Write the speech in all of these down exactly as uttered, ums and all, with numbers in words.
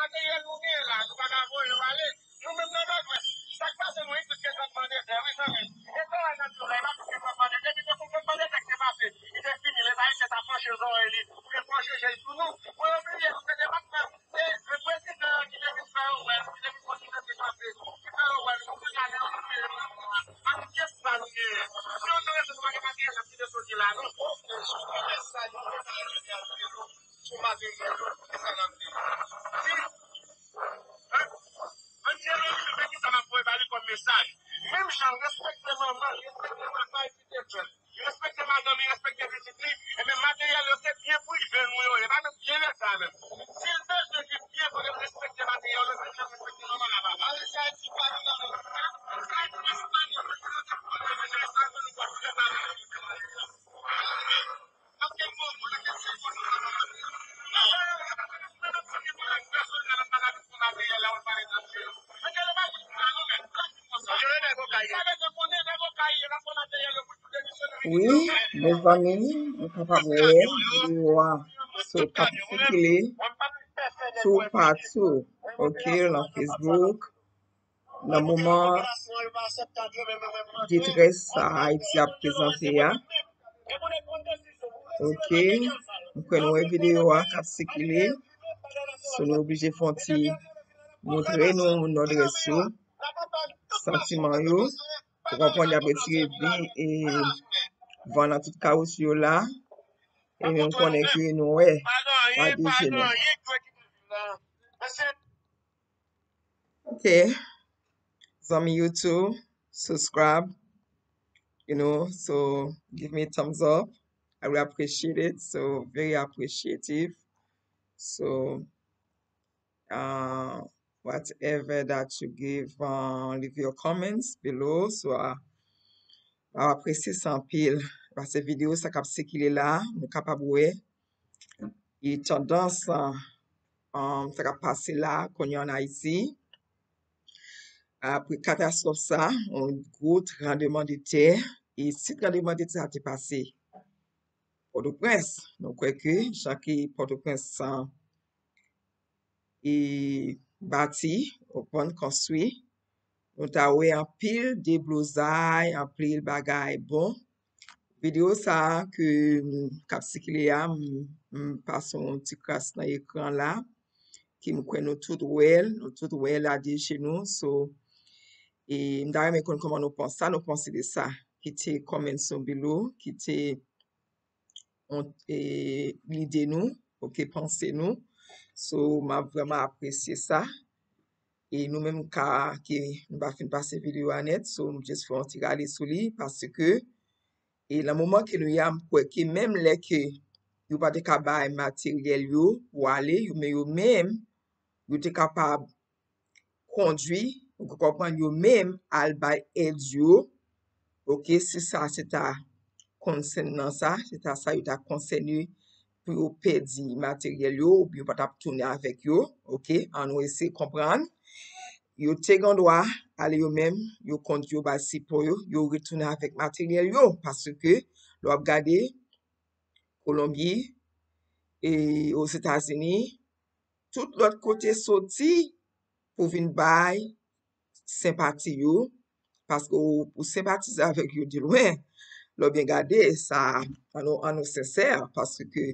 Materyèl nou genyen la, nou pa ka voye yo ale. Nou menm nan Nòdwès, sa k pase nou isit gen trètman de tè, wi, zanmi. E travay n ap di w la, e pa tout ki trètman de tè, depi te fon trètman de tè ki te pase, li te fini, Leta ayisyen t ap panche zòrèy li, pou l panche je l sou nou. Pou yo bliye, nou se depatman, se, se prezidan an ki te vin fè yo wè, ki te vin kontinye se pase, ki fè yo wè, nou konn gade yo, nou peye pran nou la. Pa tout pyès sa nou genyen. Si yo te rete, nou pa gen materyèl n ap kite soti la, non. Sou materyèl yo, se sa n ap di. Si, an, an di Elohim, men kisa m ap voye ba li kòm mesaj. Menm jan l respekte manman l, respekte papa l ki te fè l, li respekte madanm li, respekte pitit li, ebyen materyèl yo se byen prive nou yo ye, pa menm byen Leta menm. Si l bezwen viv byen, fò l respekte materyèl yo, menm jan l respekte manman l ak papa l. Wi, mezanmi, nou kapab wè videyo a sou k ap sikile toupatou, oke, nan Facebook. Nan moman detrès sa Ayiti ap prezante a. Oke, m kwè nou wè videyo a k ap sikile. So nou oblije fè yon ti montre nou moun Nòdwès yo, santiman yo. Ou konprann, y ap retire vi e van nan tout kawoutyou yo la. E men m konnen ke nou wè pa de je nou. Okay. Zanmi YouTube, subscribe, you know, so give me a thumbs up. I will appreciate it. So very appreciative. So uh, whatever that you give, uh, leave your comments below. So uh, m ap apresye sa anpil. Paske videyo sa k ap sikile la, nou kapab wè e tandans, um, sa k ap pase la kounye a ann Ayiti. Apre katastwòf sa, yon gwo tranblemanntè, e si tranblemanntè sa te pase Pòtoprens, nou kwè ke jan ke Pòtoprens e bati, ou konprann, konstwi, nou ta wè anpil deblozay, anpil bagay. Bon, videyo sa a ke m k ap sikile a, m, m pase yon ti kras nan ekran la, ki m kwè nou tout wè l, nou tout wè l a de je nou. So, e m ta renmen konn kòman nou panse, sa nou panse de sa. Kite comments nou below, kite yon, e, lide nou, oke, panse nou. So, m ap vrèman apresye sa. E nou menm ka ke nou pa fin pase videyo a nèt, so m jis fè yon ti rale sou li, paske e nan moman ke nou ye a, m kwè ke menm lè ke yo pa te ka bay materyèl yo pou ale, yo, men yo menm, yo te kapab kondui, ou konprann, yo menm al bay èd yo, oke, si sa se ta konsènan sa, se ta sa yo ta konsène pou yo pèdi materyèl yo, oubyen yo pa t ap tounen avèk yo, oke, an nou eseye konprann. Yo te gen dwa ale yo menm, yo kondui, yo bay sipò yo, yo retounen avèk materyèl yo, paske lè w ap gade Kolonbi, e Ozetazini, tout lòt kote soti pou vin bay senpati yo, paske ou, ou senpatize avèk yo de lwen. Lè w byen gade, sa, an nou, an nou sensè, paske,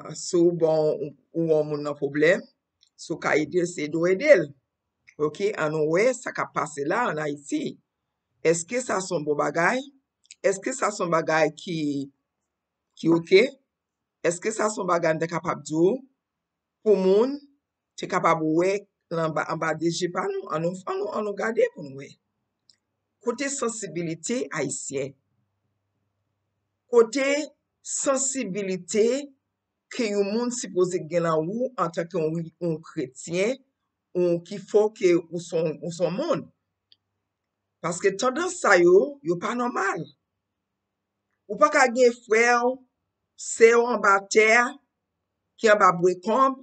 ah, si w bon, ou, ou wè yon moun nan pwoblèm, si w ka ede l, se ede w ede l. Oke, an nou wè sa k ap pase la ann Ayiti. Èske sa se yon bon bagay? Èske sa se yon bagay ki, ki oke? Èske sa se yon bagay m ta kapab di w pou moun te kapab wè anba, anba de je pa nou? An nou, an nou, an nou gade pou nou wè. Kote sansibilite ayisyen? Kote sansibilite ke yon moun sipoze gen nan ou antanke yon, yon kretyen, ou ki fè w ke ou se yon, ou se yon moun? Paske tandans sa yo, yo pa nòmal. Ou pa ka gen frè w, sè w anba tè a, ki anba bwe konb,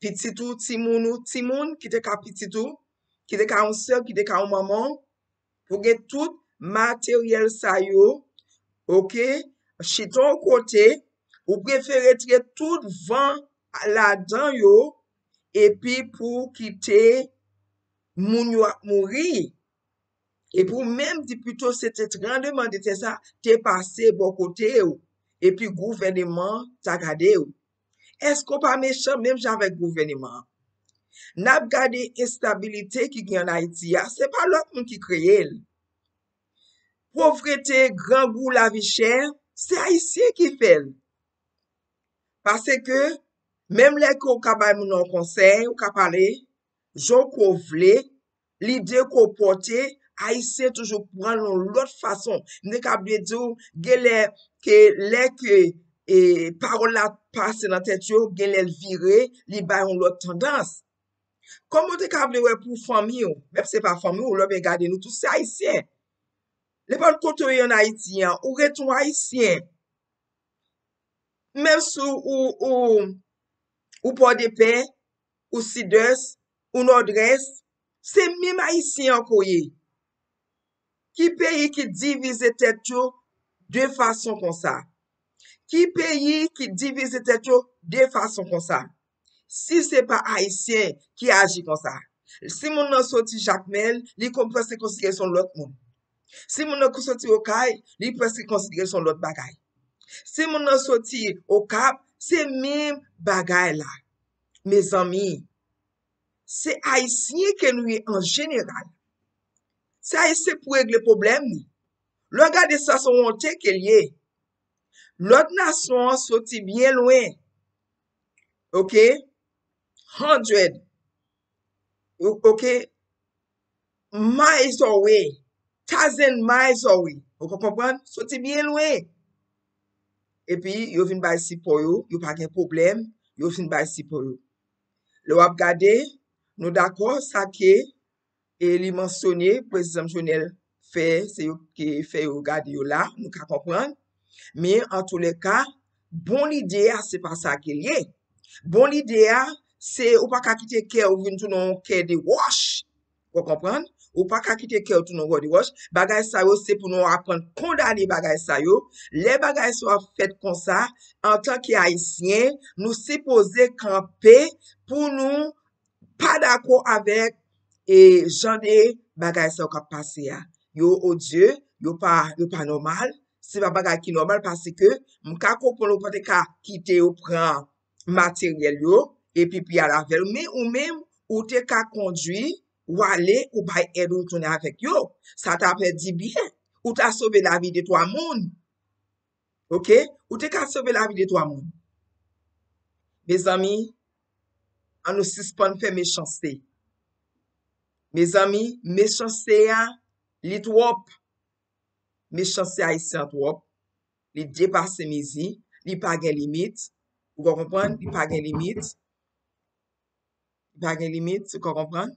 pitit ou, timoun ou, timoun ki te ka pitit ou, ki te ka yon sè, ki te ka yon manman w, pou gen tout materyèl sa yo, oke, chita yon kote, ou prefere tire tout van ladan yo, epi pou w kite moun yo ap mouri. Epi w menm di pito se te tranblemanntè sa te pase bò kote w, epi gouvènman ta gade w. Èske w pa mechan menm jan avèk gouvènman an? N ap gade enstabilite ki gen ann Ayiti a, se pa lòt moun ki kreye l. Povrete, grangou, lavi chè, se Ayisyen ki fè l. Paske, menm lè ke w ka bay moun nan yon konsèy, ou ka pale, jan ke w vle, lide ke w pòte, Ayisyen toujou pran l yon lòt fason. M te kab vle di w, gen lè ke, lè ke, e, pawòl la pase nan tèt yo, gen lè l vire, li bay yon lòt tandans. Kòman w te ka vle wè pou fanmi w, menm se pa fanmi w, lè w byen gade nou tout se Ayisyen. Nenpòt kote w ye ann Ayiti an, ou ret yon Ayisyen. Menm si w, ou, ou, ou Pòdepè, ou Sidès, ou Nòdès, se menm Ayisyen an ke w ye. Ki peyi ki divize tèt yo de fason konsa? Ki peyi ki divize tèt yo de fason konsa? Si se pa Ayisyen ki aji konsa. Si moun nan soti Jakmèl, li kon-, prèske konsidere se yon lòt moun. Si moun nan soti Okay, li prèske konsidere se yon lòt bagay. Si moun nan soti Okap, se menm bagay la. Mezanmi, se Ayisyen ke nou ye an jeneral. Se Ayisyen pou regle pwoblèm li. Lè w gade sa, se yon wonte ke l ye. Lòt nasyon an soti byen lwen. Ok? Hundred. O-, ok? Miles away. Thousand miles away. Ou ka konprann? Soti byen lwen. Epi, yo vin bay sipò yo, yo pa gen pwoblèm, yo vin bay sipò yo. Lè w ap gade, nou dakò, sa ke, e li mansyone, prezidan Jovenel fè, se yo ki fè yo gade yo la, nou ka konprann. Men, antouleka, bon lide a, se pa sa ke l ye. Bon lide a, se ou pa ka kite kè ou vin tounen yon kè de wòch. Ou konprann? Ou pa ka kite kè ou tounen yon kè de wòch. Bagay sa yo, se pou nou aprann kondane bagay sa yo. Lè bagay sa yo ap fèt konsa, antanke Ayisyen, nou sipoze kanpe pou nou pa dakò avèk, e, jan de bagay sa yo k ap pase a. Yo odye, yo pa, yo pa nòmal. Se pa bagay ki nòmal paske m ka konprann ou pa te ka kite yo pran materyèl yo, epi pi al avè l. Men ou menm, ou te ka kondui, ou ale, ou bay èd ou tounen avèk yo. Sa ta fè di byen. Ou ta sove lavi de twa moun. Ok? Ou te ka sove lavi de twa moun. Mezanmi, ann nou sispann fè mechanste. Mezanmi, mechanste a, li twòp. Mechanste ayisyen an twòp. Li depase mezi. Li pa gen limit. Ou ka konprann? Li pa gen limit. Li pa gen limit. Ou ka konprann?